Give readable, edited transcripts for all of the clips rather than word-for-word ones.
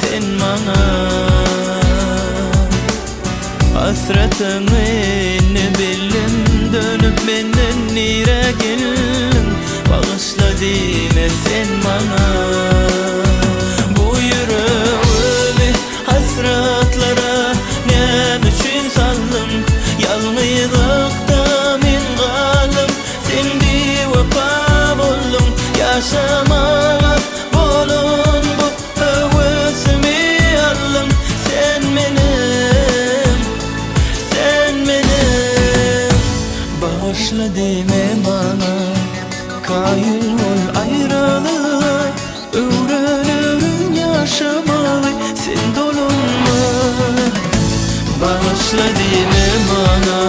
sen maňa. Hasratyňy indi bildim Dönüp menden nirä geldiň Bagyşla diýme sen maňa. Bu ýüregimi hasratlara näme üçin saldyň Ýalňyzlykda men galdym Sen biwepa bolduň Ýaşamaga bolan bu höwesimi aldyň Sen meniň, sen meniň. Bagyşla diýme maňa, kaýyl bol aýralyga, Öwrenerin ýaşamagy sen dolanma. Bagyşla diýme maňa,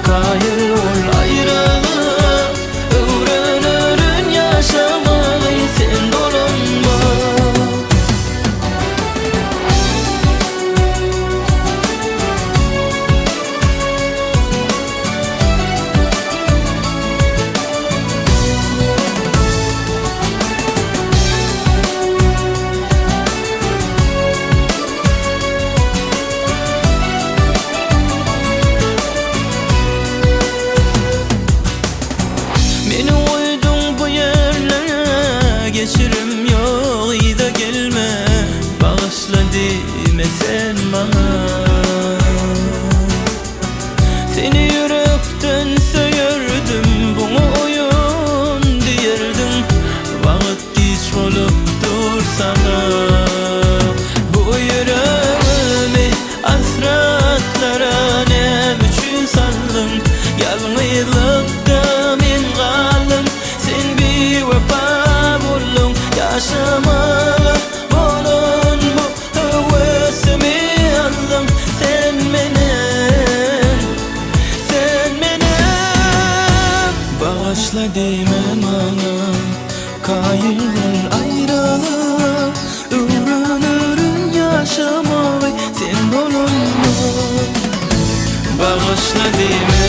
kaýyl bol aýralyga, Öwrenerin ýaşamagy sen dolanma. Meni goýduň bu ýerlere Geçirim ýok yza gelme Bagyşla diýme sen maňa. Seni ýürekden söýerdim Buňa oýun diýerdiň Wagt giç bolup dur saňa. Bu ýüregimi hasratlara näme üçin saldyň Ýalňyzlykda men galdym Sen biwepa bolduň Ýaşamaga bolan bu höwesimi aldyň Sen meniň, sen meniň. Bagyşla diýme maňa, kaýyl bol aýralyga, Öwrenerin ýaşamagy sen dolanma. Bagyşla diýme.